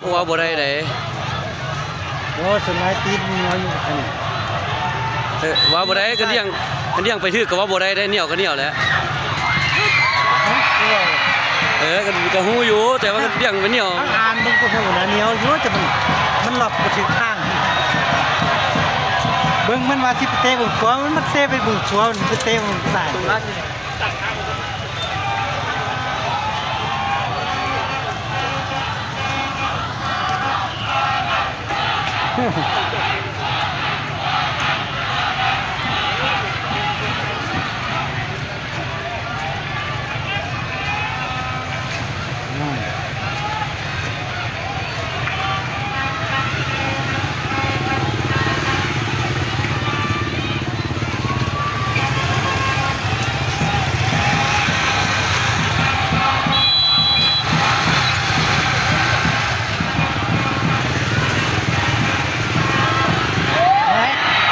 ເວົ້າບໍ່ໄດ້ເດ້. ໂອ້ ສ່ວນຫຼາຍຕິດໜຽວຢູ່ອັນນີ້. ເອີ ເວົ້າບໍ່ໄດ້ ກະດຽງ ກະດຽງໄປຖືກກະເວົ້າບໍ່ໄດ້ເດ້ ໜຽວກະໜຽວແຫຼະ. ເອີ ກະ ກະຮູ້ຢູ່ ແຕ່ວ່າກະດຽງໄປໜຽວ. ອ່ານເບິ່ງກະຮູ້ນະ ໜຽວຢູ່ ແຕ່ມັນ ມັນລັອກບໍ່ຖືກທາງ. ເບິ່ງມັນວ່າຊິໄປເຕະເບິ່ງຂວາ ມັນມາເຕະໄປເບິ່ງຂວາ ມັນໄປເຕະເບິ່ງຊ້າຍ.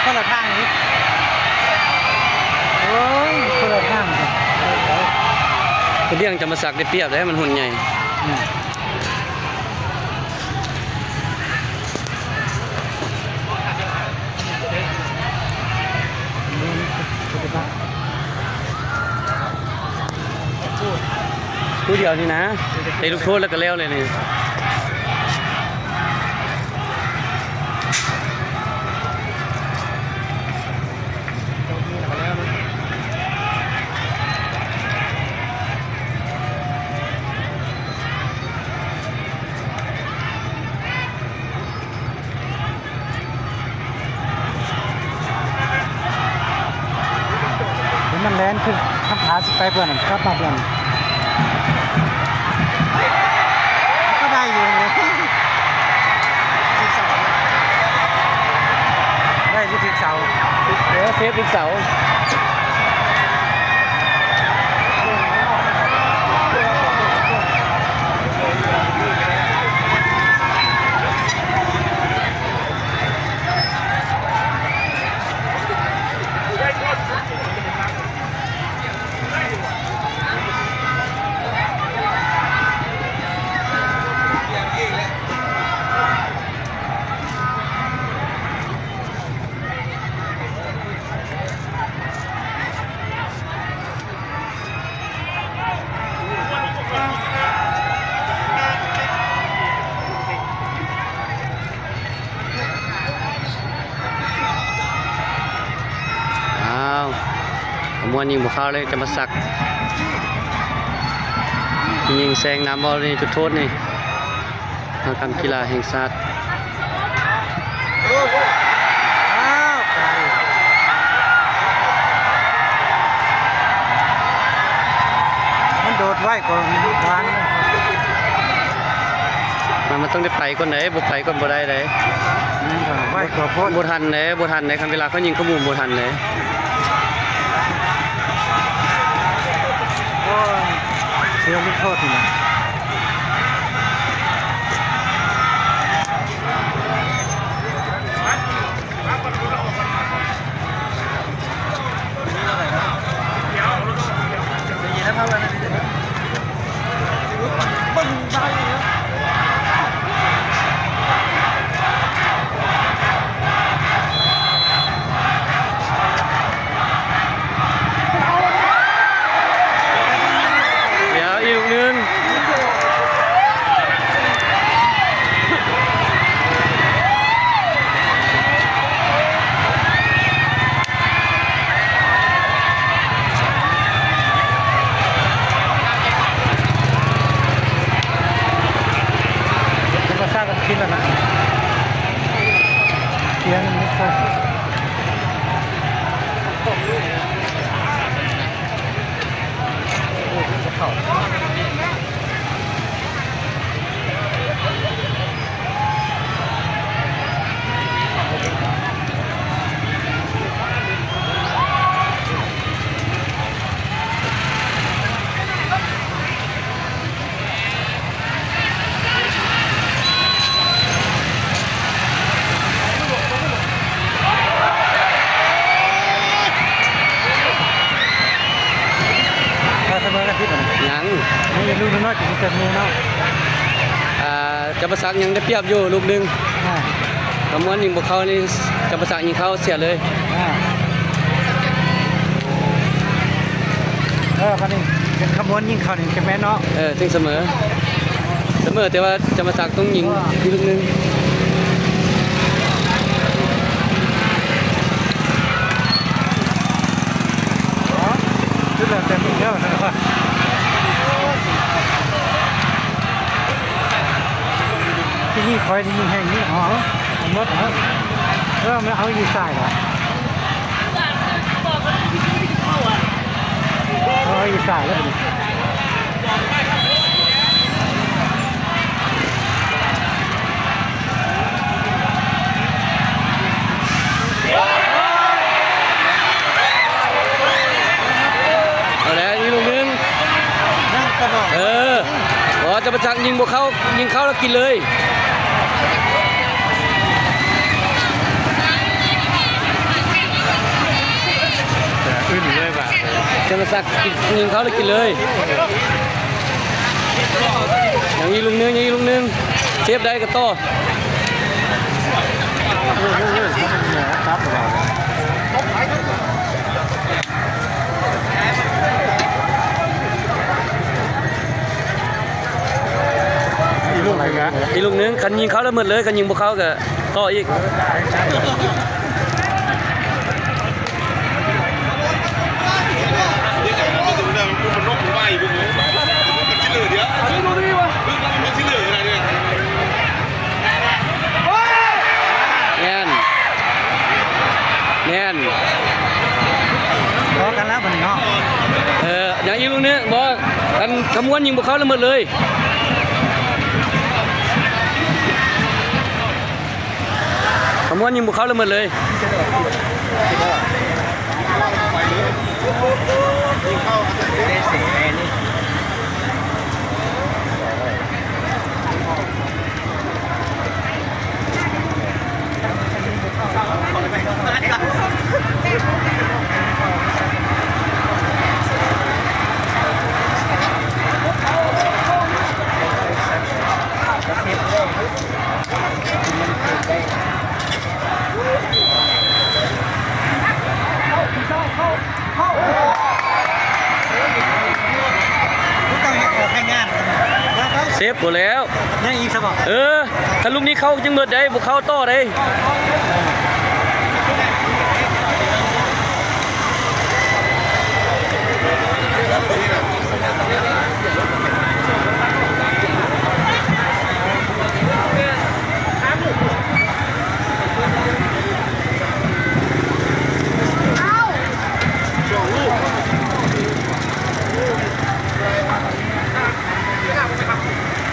ຄົນລະທາງນີ້ ໂອ້ຍ ຄົນລະທາງ. ກະດຽງຈຳປາສັກໄດ້ປຽບເດ້ ມັນຫຸ່ນໃຫຍ່. ອືມ. ຜູ້ດຽວນີ້ນະ ເຕະລູກໂທດແລ້ວກະແລ້ວເລີຍນີ້. ມັນແລ່ນຄືທຳທ່າຊິໄປເພື່ອນ ກັບມາເພື່ອນ ກະໄດ້ຢູ່ ໄດ້ຢູ່ ຖືກເສົາ ເອີ ເຊຟອີກເສົາ. ອ້າວ ຂະບວນຍິງບໍ່ເຂົ້າເລີຍ ຈຳປາສັກ ຍິງແຊງນຳບໍ່ນີ້ ຈຸດໂທດນີ້. ມະຫະກຳກິລາແຫ່ງຊາດ ອ້າວ ໄກ ມັນໂດດໄວກວ່າວານ. ມັນ ມັນຕ້ອງໄດ້ໄປກ່ອນເດ້ ບໍ່ໄປກ່ອນບໍ່ໄດ້ເດ້. ອືມ ໄວກວ່າໂພດ ບໍ່ທັນເດ້ ບໍ່ທັນເດ້ ຄັນເວລາເຂົາຍິງເຂົ້າມຸມບໍ່ທັນເດ້. ໂອ້ຍ ເສຍລູກໂທດນີ້ນະ. ດຽວອີກລູກໜຶ່ງ ຈຳປາສັກກະກິນແລ້ວນະ ເສຍໜຶ່ງ ກະສະເໝີກັນຕິດ ຍັງ. ຈຳປາສັກຍັງໄດ້ປຽບຢູ່ລູກໜຶ່ງ. ອ່າ ຄຳມ່ວນຍິງບໍ່ເຂົ້ານີ້ ຈຳປາສັກຍິງເຂົ້າເສຍເລີຍ. ອ່າ ເອີ ບາດນີ້ຄຳມ່ວນຍິງເຂົ້ານີ້ຈະແມ່ນເນາະ. ເອີ ເຖິງສະເໝີ ສະເໝີ ແຕ່ວ່າຈຳປາສັກຕ້ອງຍິງອີກລູກໜຶ່ງ. ທີ່ນີ້ຂ້ອຍທີ່ຍິງແຮງນີ້ ເອົາ ເອົາໝົດ ເອົາ ເອີ ມັນເອົາຢູ່ສາຍລະ ເອົາຢູ່ສາຍລະ. ເອົາແລ້ວ ອີກລູກໜຶ່ງ. ເອີ ບໍ່ ຈຳປາສັກຍິງບໍ່ເຂົ້າ ຍິງເຂົ້າແລ້ວກິນເລີຍ. ອື່ນເລີຍວ່າ ຈຳປາສັກຍິງເຂົ້າແລ້ວກິນເລີຍ. ຍັງອີກລູກໜຶ່ງ ຍັງອີກລູກໜຶ່ງ ເຊບໄດ້ກໍຕໍ່. ອີກລູກໜຶ່ງນະ ອີກລູກໜຶ່ງ ຄັນຍິງເຂົ້າແລ້ວໝົດເລີຍ ຄັນຍິງບໍ່ເຂົ້າກໍຕໍ່ອີກ. ແມ່ນ ແມ່ນ ພໍກັນແລ້ວບັດນີ້ເນາະ. ເອີ ຍັງອີກລູກໜຶ່ງ ບໍ່ ຄັນຄຳມ່ວນຍິງບໍ່ເຂົ້າລະເໝິດເລີຍ. ຄຳມ່ວນຍິງບໍ່ເຂົ້າລະເໝິດເລີຍ. ເຊບບໍ່ແລ້ວ ຍັງອີກຊະບໍ່? ເອີ ຖ້າລູກນີ້ເຂົ້າຍັງເໝິດໄດ໋ ບໍ່ເຂົ້າຕໍ່ໄດ໋.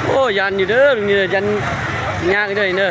ໂອ້ ຢ້ານຢູ່ເດີ ນີ້ຢ້ານຍາກເດີ ນີ້ເດີ.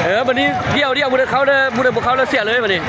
ເອີ ບັດນີ້ດຽວໆ ຜູ້ໃດເຂົ້າເດີ ຜູ້ໃດບໍ່ເຂົ້າແລ້ວເສຍເລີຍບັດນີ້.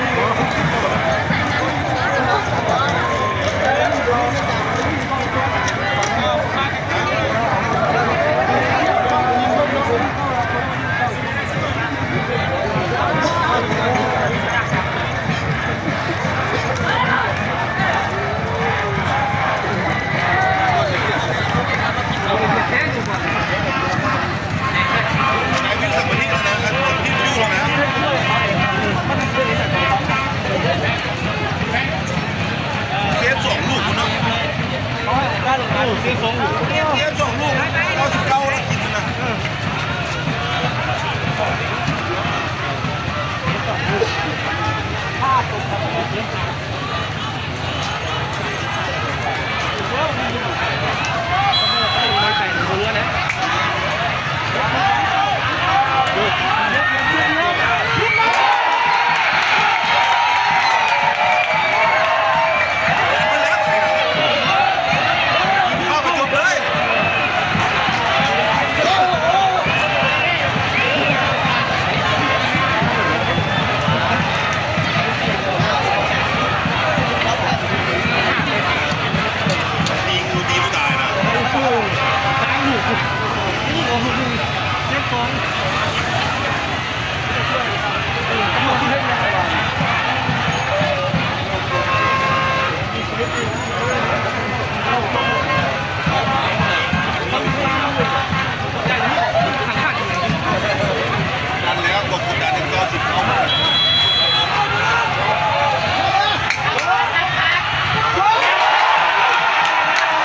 ເຊບສອງລູກພຸ້ນເນາະ ເຊບສອງລູກ ເຊບສອງລູກ ເກົ້າສິບເກົ້າລະກິນນະ.